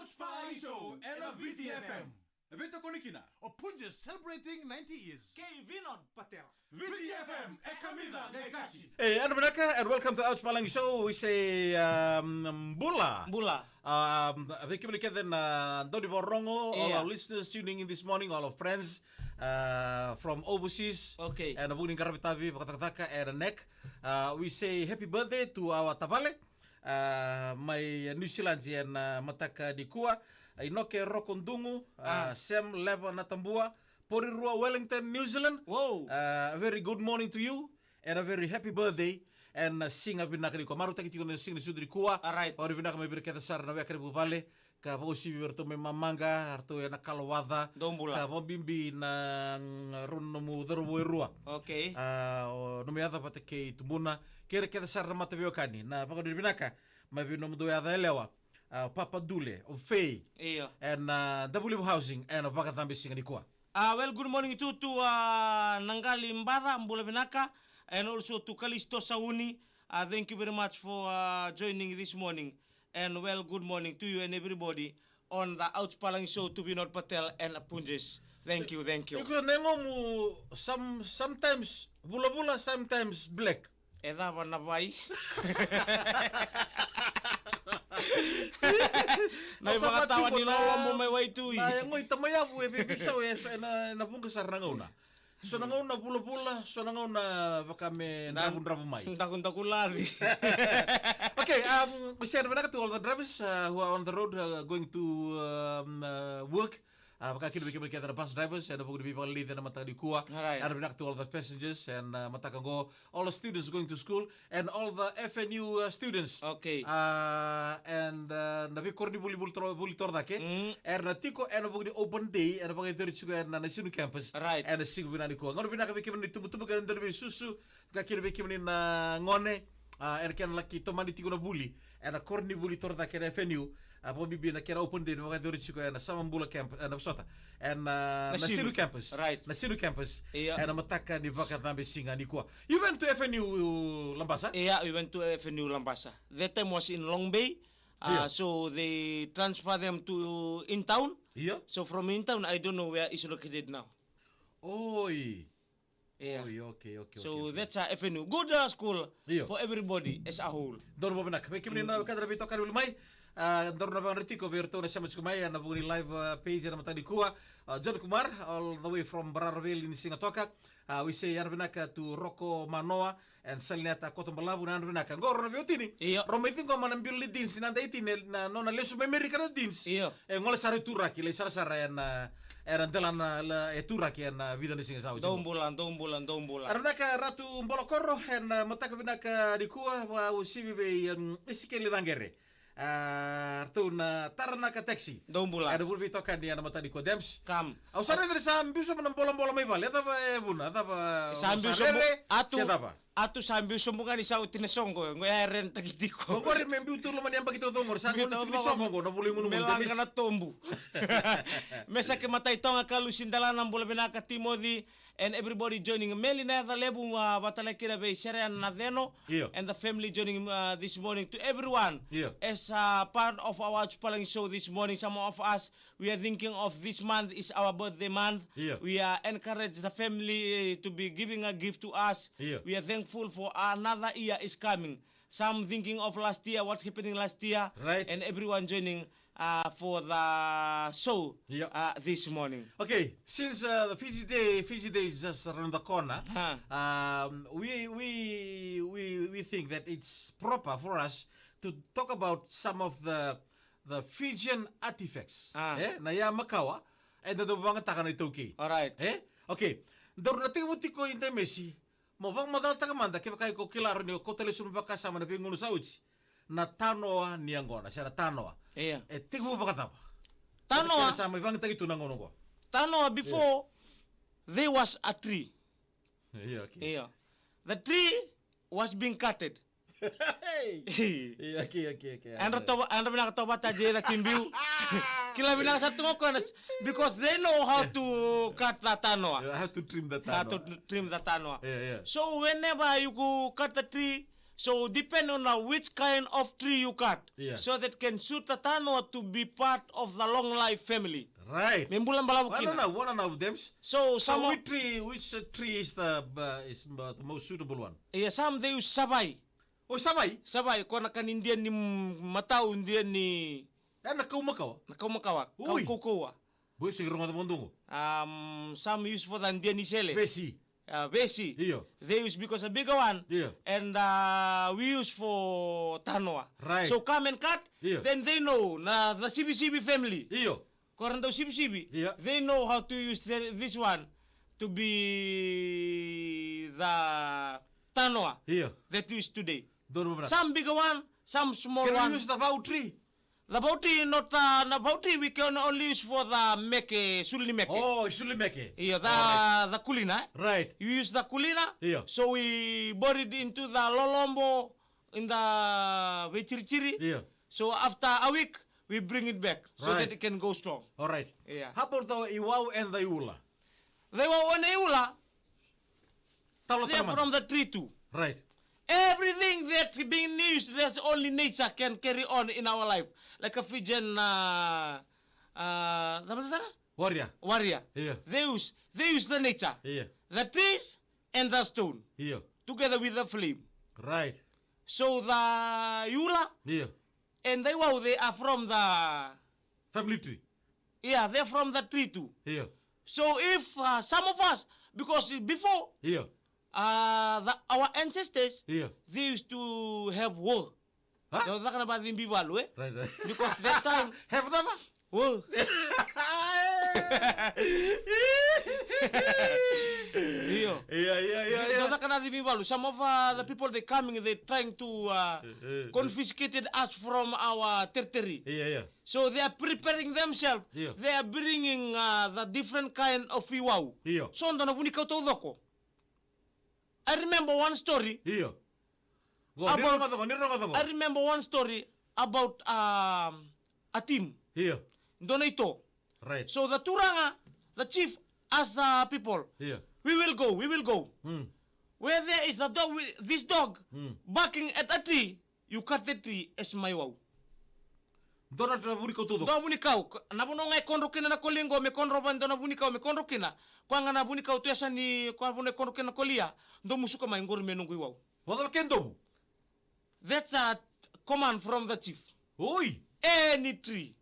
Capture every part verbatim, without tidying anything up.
Spy Show ena V T F M. E veitokoni kina o Punjas celebrating ninety years. Kei Vinod Patel. V T F M e kamica qai kaci. Hey, and vinaka, and welcome to Ouch Palangi Show. We say, um, bula. Bula. Um, vei kemuni kece na dau ni vakarorogo, all our listeners tuning in this morning, all our friends, uh, from overseas. Okay. And vuku ni qaravi tavi, vakacakacaka, and neck. Uh, we say happy birthday to our tavale. Uh, mai New Zealand ena mataka nikua. Inoke Roko Dugu, uh, Sam Leva Natabua, Porirua, Wellington, New Zealand. Wow. Uh, a very good morning to you and a very happy birthday. And, uh, siga vinaka nikua. Marautaki tiko na siga ni sucu nikua. All right. Vakavinavinaka mai vei ira kece sara na weka ni vuvale. Ka vakauasivi vei iratou mai Mamaqa, iratou ena Kalawaca. Dou bula. Ka vakabibi na, mm, rau na nomu cauravou e rua. Okay. A, o nomu yaca vata kei tubuna. Kei ira kece sara na mataveiwekani. Na vakavinavinaka mai vei nomudou yaca yalewa. A, Papa Dule, o Fei. Io. Ena, a, W Housing, ena vakacabe siga nikua. Ah, well, good morning to, to, uh, Nangali Mbada, bula vinaka, and also to Kalisto Sauni. Uh, thank you very much for, uh, joining this morning. And, well, good morning to you and everybody on the Ouch Palangi Show, to Vinod Patel and Punjas. Thank you, thank you. Iko na yagomu some, sometimes vulavula, sometimes black. E cava na vai? Na ivakatawa ni lolobo mai Waitui. Na yago i Tamaiyavu e veiveisau e so, ena, ena vuqa sara na gauna. So na gauna vulavula, so na gauna vaka me dravudravu mai. Dakudaku laci. Okay, um, we say vinaka to all the drivers, uh, who are on the road, uh, going to, um, uh, work. A, vaka kina vei kemuni kece na bus drivers, ena vuku ni veivakalilici ena mataka nikua. All right. Ena vinaka to all the passengers, ena, a, mataka qo, all the students going to school, and all the F N U, uh, students. Okay. A, and, uh, na veikoronivuli vuli toro, vuli toro cake. Mm. Era na tiko ena vuku ni open day, ena vakayacori tiko ena Naisinu campus. Right. Ena siga vinaka nikua. Gauna vinaka vei kemuni na itubutubu kei na dau ni veisusu, vaka kina vei kemuni na gone, a, ena kena laki tomani tiko na vuli ena koronivuli toro cake ena F N U, a, vakabibi na kena open day, na vakayacori tiko ena Samabula camp-, ena vosota, ena, a, Naisinu campus. Right. Naisinu campus. Io. Ena mataka ni vakacabe siga nikua. You went to F N U Labasa? Yeah, we went to F N U Labasa. That time was in Long Bay. Uh, io. So they transfer them to in town. Io. So from in town, I don't know where it's located now. Oi. Yeah. Oi, okay, okay, okay, okay. So that's a F N U. Good, uh, school, io, for everybody as a whole. Donu vakavinaka. Vei kemuni na wekada na veitokani vuli mai. A, daru na vakayadrati tiko vei iratou na sema tiko mai ena vuku ni live, uh, page ena mataka nikua. Uh, John Kumar, all the way from Barara Valley ni Sigatoka. Uh, we say yadra vinaka to Roko Manoa and Salineta Kotobalavu, na yadra vinaka. Qo rau na veiwatini. Io. Rau mai ciqoma na bilo ni jeans, na daitini, na nona lesu mai Merika na jeans. Io. E gole sara e turaki, lai sarasara ena, ena delana la e turaki ena vica na siga sa oti. Dou bula, dou bula, dou bula. Yadra vinaka Ratu Bolokoro, ena mataka vinaka nikua, vakauasivi vei, um, Isikeli Caqere. A, ratou na Taranaka Taxi. Dou bula. Ena vuli veitokani ena mataka nikua, Dems. Kam. Au sa raica ni sa biu sobu na bolabola mai vale. E cava e vuna, e cava? Sa biu sobu. Atu, se cava? Atu sa biu sobu ga ni sa oti na soqo, qo ya e renitaki tiko. Qori me biu tu loma ni yabaki taucoko qori, sa biu gone tiko ni soqo qo, na vula i gunugunu. Me laga na tobu. Mesake Matai Toga, Kalusi Dalana, bula vinaka Timoci, and everybody joining. Meli Nayacalevu, uh, vata kei ira vei Sereana Naceno, io, and the family joining, uh, this morning. To everyone, io, as a part of our Ouch Palangi Show this morning, some of us, we are thinking of this month is our birthday month. Io. We are encourage the family, uh, to be giving a gift to us. Io. We are thankful for another year is coming. Some thinking of last year, what happening last year, right, and everyone joining, uh, for the show, yeah, uh, this morning. Okay, since, uh, the Fiji Day, Fiji Day is just around the corner, huh, um, we, we, we, we think that it's proper for us to talk about some of the, the Fijian artifacts. Ah. Eh? Na ya makawa, eda dau vakayagataka na iTaukei. All right. Eh? Okay. Daru na tekivu tiko i Demesi, mo vakamacalataka mada, kevaka iko kila rawa ni o kauta lesu na vakasama na veigauna sa oti, na tanoa ni yaqona, se na tanoa. Ia. E tekivu vakacava? Tanoa. Kena sa mai vakayagataki tu na gauna oqo. Tanoa, before, yeah, there was a tree. Ia, okay. Ia. The tree was being cutted. Hey. Ia, okay, okay, okay. Eda tovo-, eda vinaka tovata Jay Ratibiu. Kila vinaka sa tu ga o koya na s-, because they know how to cut the tanoa. Yeah, how to trim the tanoa. How to trim the tanoa. Yeah, yeah. So whenever you go cut the tree, So depend on uh, which kind of tree you cut. Yeah. So that can suit the tanoa to be part of the long life family. Right. Me bula balavu kina. Wana na, wana na, Dems. So, so some which tree, which uh, tree is the uh, is uh, the most suitable one? Yeah, some they use savai. Oh, savai. Savai, ko na kani dia ni matau, dia ni. Ya na kaumakawa. Na kaumakawa. Ui. Kau kaukauwa. Boy, se rongo da mondongo. Um, some use for the dia ni sele. Vesi. Uh, vesi. Io. They use because a bigger one. Io. And uh, we use for tanoa. Right. So come and cut. Io. Then they know na the C B C B family. Io. Ko ra dau sivisivi, yeah, they know how to use the, this one to be the tanoa, yeah, that we use today. Donu mabra. Some bigger one, some small one. Can we use the vau tree? The vau tree, not uh, the vau tree, we can only use for the meke, sulu ni meke. Oh, sulu ni meke. Yeah, the, all right, the kulina. Eh? Right. You use the kulina. Yeah. So we buried into the lolombo, in the veichirichiri. Yeah. So after a week, we bring it back so, right, that it can go strong. All right. Yeah. How about the iwau and the iula? The iwau and the iula, they are from the tree too. Right. Everything that being used, that's only nature can carry on in our life. Like a Fijian uh, uh, the, the, warrior. Warrior. Yeah. They use, they use the nature. Yeah. The trees and the stone. Yeah. Together with the flame. Right. So the iula, yeah, and the iwau, they are from the family tree. Yeah, they're from the tree too. Yeah. So if uh, some of us, because before, yeah, uh, the, our ancestors, yeah, they used to have war. Huh? Dau caka na vacibi valu, eh? Right, right. Because that time, have the war. Io. Yeah, yeah, yeah, yeah. Dau caka na vacibi valu. Some of uh, the people they coming, they trying to uh, confiscated us from our territory. Yeah, yeah. So they are preparing themselves. Yeah. They are bringing uh, the different kind of iwau. Yeah. So dua na vunikau taucoko. I remember one story. Io. Go, ni rogoca, ni rogoca. I remember one story about um, a team. Io. Dua na ito. Right. So the turaga, the chief, asked the people, io, we will go, we will go. Mm. Where there is a dog, we, this dog, mm, barking at a tree, you cut the tree as my iwau. Dua na vunikau taucoko. Dua vunikau. Na vanua ga e kodro kina na koli qo, me kodro va, dua na vunikau me kodro kina. Koya ga na vunikau tu e sa ni, koya vanua e kodro kina na koli ya. Dou musuka mai qori me noqu iwau. Vacava ke dovu? That's a command from the chief. Oi. Any tree.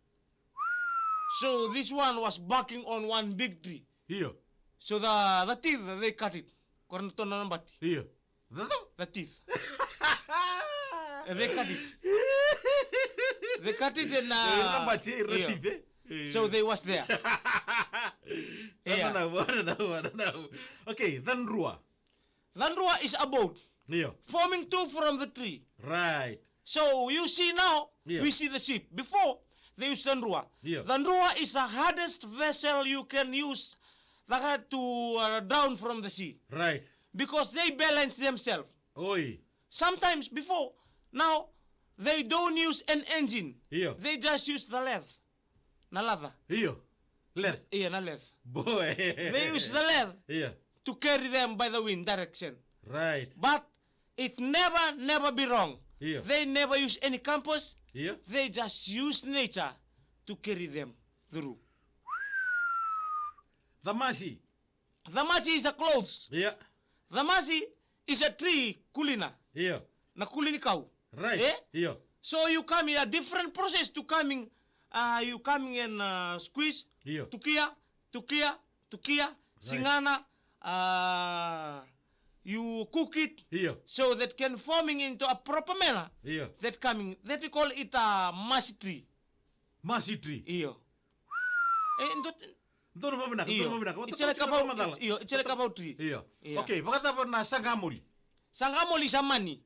So this one was barking on one big tree. Io. So the, the teeth, they cut it. Ko ra na tona na bati. Io. The teeth. And they cut it. They cut it and uh, yeah. So they was there. Yeah. Okay, the drua. The drua is a boat. Yeah. Forming two from the tree. Right. So you see now, yeah, we see the ship. Before, they use the drua. Yeah. The drua is the hardest vessel you can use that had to uh, drown from the sea. Right. Because they balance themselves. Oi. Sometimes before, now, they don't use an engine. Io. They just use the leather. Na leather. Io. Leather. Io, na leather. Boy. They use the leather, io, to carry them by the wind direction. Right. But it never, never be wrong. Io. They never use any compass. Io. They just use nature to carry them through. The masi. The masi is a clothes. Yeah. The masi is a tree kulina. Yeah. Na kuli ni kau. Right. Eh? Yeah. So you coming a different process to coming, uh, you coming and uh, squeeze. Yeah. Tukia, tukia, tukia, right, singana, uh, you cook it. Yeah. So that can forming into a proper manner. Yeah. That coming, that we call it a masi tree. Masi tree. Iyo. Eh, ndot- Donu vavinaka, io, donu vavinaka. It's like a vau-, io, it's like a vau tree. Io. Io. Okay, vakacava na saqa moli? Saqa moli sa mani.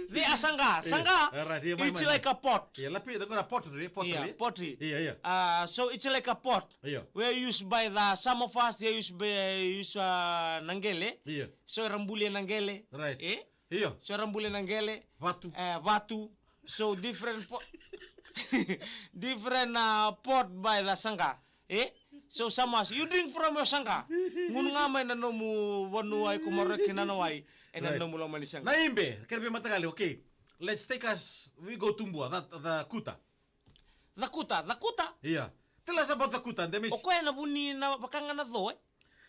They are saqa. Saqa, it's like a pot. Io, lapi, they're gonna pottery, pottery. Io, pottery. Io, io. Uh, so it's like a pot. Io. Where used by the, some of us, they use by, use uh, na qele. Io. So era bulia na qele. Right. Eh? Io. So era bulia na qele. Vatu. Eh, vatu. So different po-, different uh, pot by the saqa. Eh? So, Samoa, you drink from your saqa. Gunu ga mai na nomu vanua, iko maroroi kina na wai ena Right. nomu loma ni saqa. Na ibe, kena veimataqali, okay. Let's take us, we go to Bua, that, the kuta. The kuta, the kuta. Ia. Tell us about the kuta, Demis. O koya na vu ni na vaka ga na co, e?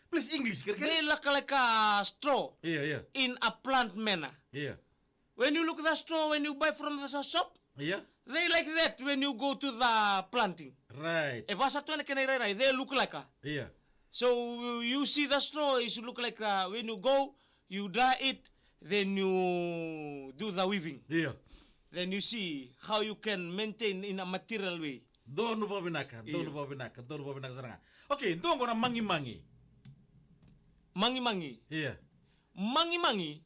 Please, English, kere, kere. They look like a straw Ia, ia. in a plant manner. Ia. When you look the straw, when you buy from the shop, Ia. they like that when you go to the planting. Right. E vasa tu na kena irairai, they look like a. Ia. So you see the straw is look like, uh, when you go, you dry it, then you do the weaving. Ia. Then you see how you can maintain in a material way. Donu vakavinaka, Ia. donu vakavinaka, donu vakavinaka sara ga. Okay, dua qo na magimagi. Magimagi. Ia. Magimagi.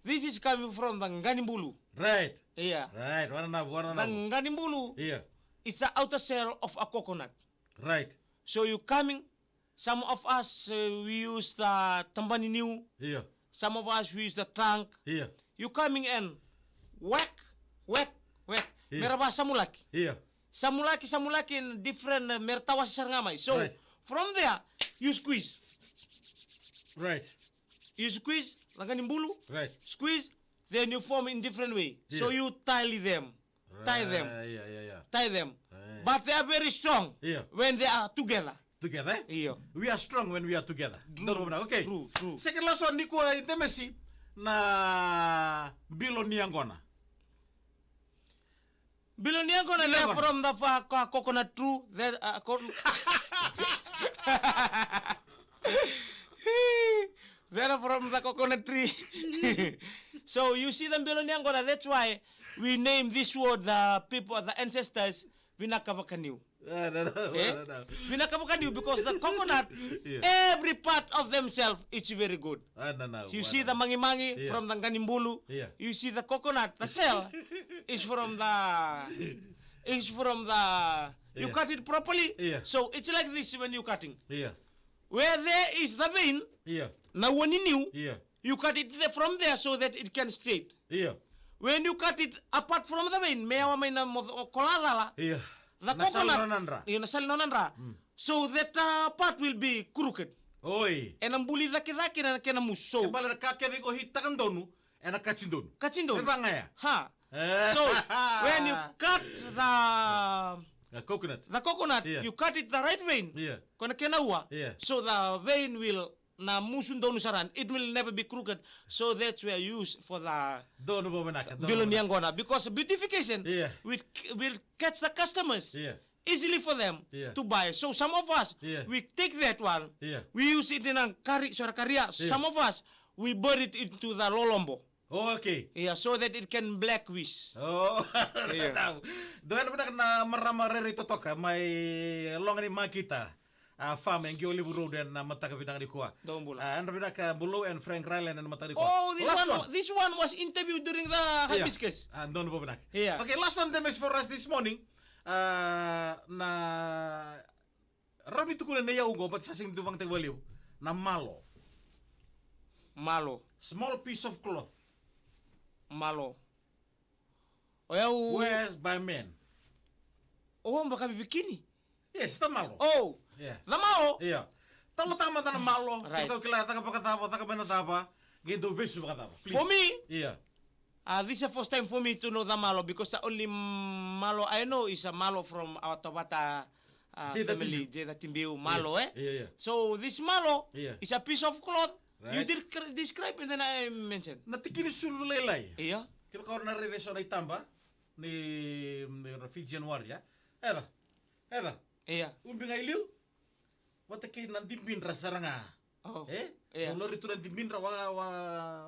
This is coming from the ganibulu. Right. Ia. Right, vana na, vana The na. ganibulu. Ia. It's the outer shell of a coconut. Right. So you coming, some of us, uh, we use the tambaniniu. Ia. Some of us, we use the trunk. Ia. You coming and whack, whack, whack. Ia. Mera vasamulaki. Ia. Samulaki, samulaki in different, uh, mera tawasi sara ga mai. So, Right. from there, you squeeze. Right. You squeeze, the ganibulu. Right. Squeeze, then you form in different way. So Ia. you tie them. Tie them. Ia, ia, ia. Tie them. Ia. But they are very strong Ia. when they are together. Together, eh? Ia. We are strong when we are together. True, Donu vakavinaka, okay. true, true. Second last one, nikua, Demesi, na bilo ni yaqona. Bilo ni yaqona, Bilo ni they're yaqona. from the fa-, co-, coconut tree. They're, uh, co- They're from the coconut tree. So you see the bilo ni yaqona, that's why we name this word the people, the ancestors, vinaka vakaniu. Ah, no, no, Eh? no, no. Vinaka vakaniu because the coconut, Yeah. every part of themselves, it's very good. Ah, no, no, You no, see no. the mangimangi Yeah. from the ganibulu. Yeah. You see the coconut, the shell is from the, is from the, you Yeah. cut it properly. Yeah. So it's like this when you cutting. Yeah. Where there is the vein, Yeah. na ua ni niu, Yeah. you cut it the, from there so that it can straight. Yeah. When you cut it apart from the vein, me yawa mai na mo-, o kola cala. Yeah. The Na sala coconut. nona dra. Io, na sala nona dra. Mm. So that, uh, part will be crooked. Oi. Ena buli cakecake na kena musu. So, E bale na ka kece iko hitaka donu, ena kati donu. Kati donu. E vagaya. Ha. Eh. So, when you cut the, The coconut. the coconut, Yeah. you cut it the right vein. Yeah. Ko na kena ua. Yeah. So the vein will na musu donu sara, it will never be crooked. So that's where you use for the Donu vakavinaka, donu bilo ni vakavinaka. yaqona. Because beautification Yeah. will, will catch the customers Yeah. easily for them Yeah. to buy. So some of us, Yeah. we take that one, Yeah. we use it in a curry, sorry, curry. Yeah. Some of us, we burn it into the lolombo. Oh, okay. Yeah, so that it can black wish. Oh. Yeah. Dua na vinaka na marama rairai totoka mai Loga ni Makita. A farm e Qio Levu Road ena mataka vinaka nikua. Dou bula. A, yadra vinaka Bulou and Frank Ryland ena mataka nikua. Oh, this Last one, one. this one was interviewed during the Yeah. hibiscus. A, donu vakavinaka. Yeah. Okay, last one, Demis, for us this morning. A, na rawa ni tukuna na iyau qo, but sa sega ni dau vakayagataki vakalevu. Na malo. Malo. Small piece of cloth. Malo. O yau Wears by men. O, vaka bikini. Yes, the malo. Oh. Yeah. The malo. Yeah. Talanoataka mada na malo. Right. Kevaka o kila caka vakacava, caka mai na cava. Qai dau vesu vakacava. Please. For me, Yeah. uh, this is the first time for me to know the malo because the only malo I know is a malo from our Tovata, uh, Jay the family, Tibiu. Jay the Tibiu, malo, Yeah. eh? Yeah, yeah. So this malo Yeah. is a piece of cloth. You Right. did cr-, describe and then I mention. Na tiki ni sulu lailai. Yeah. Kevaka o na raica eso na itaba ni, ni Fijian warrior. Eca. Eca. Yeah. Ubi ga i liu. Vata kei na dibidra sara ga. Oh. Eh? Yeah. Dau lori tu na dibidra wa, wa,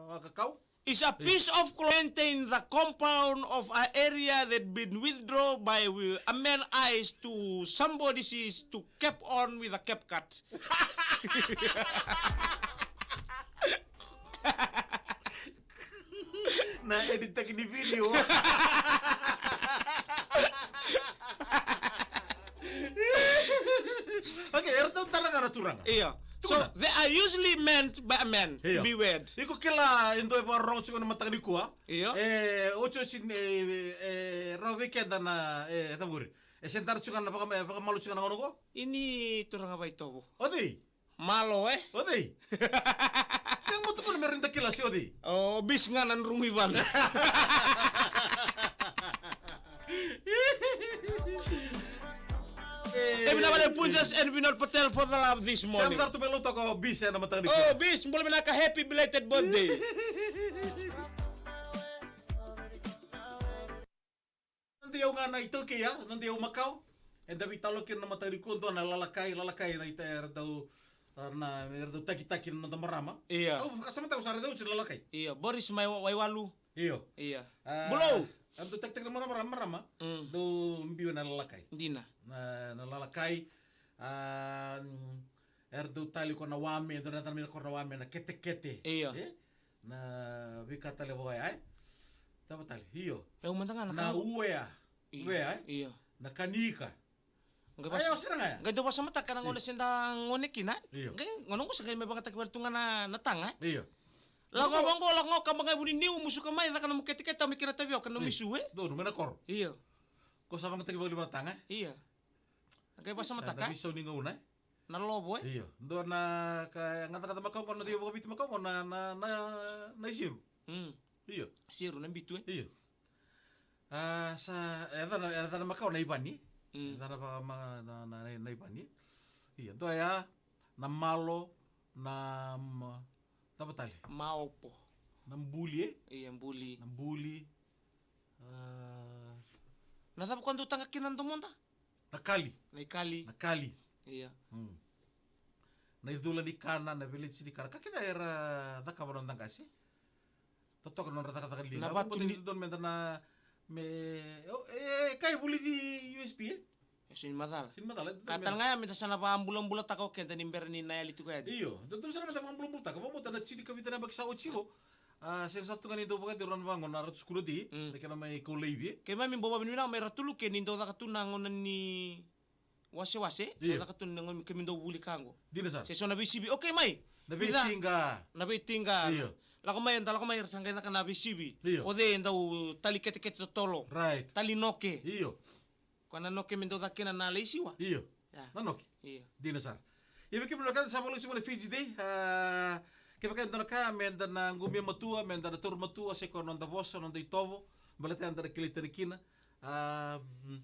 wa kakau. Is a piece of cloth maintain the compound of an area that been withdrawn by wi-, a man eyes to somebody sees to cap on with a cap cut. Na edit taki ni video. Okay, era tau tara ga na turaga. Io. So, Tukuna. they are usually meant by a man to Io. be wed. Iko kila e dua e vakarorogo tiko na mataka nikua. Io. E, otioti, e, e, rawa vei keda na, e, cavuri. E se dara tiko ga na vaka-, e vakamalu tiko ga na gauna qo? Ini turaga Vaitovo. O cei? Malo, e? O cei? Sega mo tukuna me rawa ni da kila se o cei. O Bis ga na drugu i vale. E vinaka vakalevu Punjas and Vinod Patel for the love this morning. Sema sara tu me lauta ko Bis ena mataka nikua. O Bis, bula vinaka, happy belated birthday. Nodei au ga na iTaukei, a, nodei au makawa. Eda veitalanoa kina na mataka nikua, dua na lalakai, lalakai na ita era dau, a, na, era dau takitaki na noda marama. Ia. Au vakasamataka au sa raica oti na lalakai. Ia, Boris mai Wa-, Waiwalu. Io. Ia. A, Bulou. Era dau takitaki na marama, marama, marama. Mm. Dau biu na lalakai. Dina. Na, na lalakai, a, mm, era dau tali ko na wame, dau na tali mai na koro na wame, na ketekete. Ia. E? Na veika tale vaka oya, e? Cava tale? Io. E, au mada ga na ka. Na uea. Io. Uea, e? Io. Na kanika. Qai vasa-, io, sega ga ya. Qai dau vakasamataka na gauna se da gone kina. Io. Qai gauna qo sa qai mai vakatakivara tu ga na, na taga, e? Io. Lako ga vaqo, lako ga o kaba ga e vu ni niu, musuka mai, caka na nomu ketekete, au mai kena tavioka na nomu isu, e? Donu mai na koro. Io. Ko sa vagataki vakaliva na taga, e? Io. Qai vakasamataka, e? Sa na veisau ni gauna, e? Na lovo, e? Io. Dua na ka, gacagaca makawa qo, na cei vakaviti makawa qo, na, na, na, na isiru. Mm. Io. Siru na bitu, e? Io. A, sa, e yacana, e yacana makawa na ivani. Mm. E yacana vaka ma, na, na, na, na ivani. Io. Dua ya, na malo, na, ma, cava tale? Maopo. Na buli, e? Io, buli. Na buli. A. Na cava ko dau taga kina na domoda? Na kali. Na ikali. Na kali. Ia. Mm. Na icula ni kana, na veleti ni kana. Ka kece era cakava na noda qase. Totoka na nodra cakacaka liga. Na vatu ni dodonu meda na me, o, e, e, kai vulici U S P, e? E sega ni macala. Sega ni macala. Ka tale ga ya meda sa na vakabulabulataka o keda ni bera ni na yali tiko yani. Io, dodonu sara meda vakabulabulataka. Vakabauta na tini ka vitu na yabaki sa oti qo. A, sega sara tu ga ni dau vakacegu na vaqo na Ratu Sukuna Dei, mm, na kena mai kau laivi. Keimami bau vakavinavinaka mai Ratu Luke ni dau caka tu na gauna ni wasewase, io, dau caka tu na gauna keimami dau vuli ka qo. Dina sara. Se so na veisivi, okay mai. Na veitiqa. Na veitiqa. Io. Lako mai, eda lako mai, era sa qai caka na veisivi. Io. O cei e dau tali ketekete totolo. Right. Tali noke. Io. Ko na noke me dau caka kina na lai siwa. Io. Ya. Na noke. Io. Dina sara. Ia vei kemuni na wekada sa vakalou tiko mai na Fiji Day, a, kevaka e dua na ka meda na qumia matua, meda na taura matua, sai koya na noda vosa, noda itovo, baleta eda na kilai tani kina. A, mm,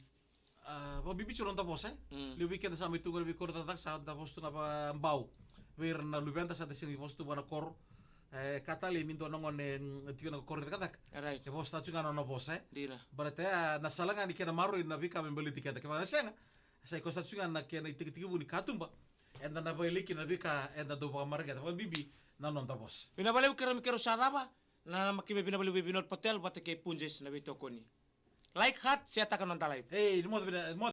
a, vakabibi tiko na noda vosa, e? Mm. Levu vei keda sa mai tu qori vei koro cakacaka, sa da vosa tu ga vakabau vei ira na luveda, sa da sega ni vosa tu vaka na koro. E, ka tale ni dua na gone, mm, e tiko na koro ni cakacaka. Right. E vosa tiko ga na nona vosa, e? Dina. Baleta, a, na sala ga ni kena maroroi na veika me baleti keda. Kevaka na sega, sai koya sa tiko ga na kena itekitekivu ni katuba. Eda na vakailai kina na veika eda dau vakamareqeta, vakabibi na noda vosa. Vinaka vakalevu keirau, keirau sa cava, na, na, keimami vinaka vakalevu vei Vinod Patel vata kei Punjas na veitokoni. Like, heart, share taka na noda live. Ei, ni moce, vinaka, moce.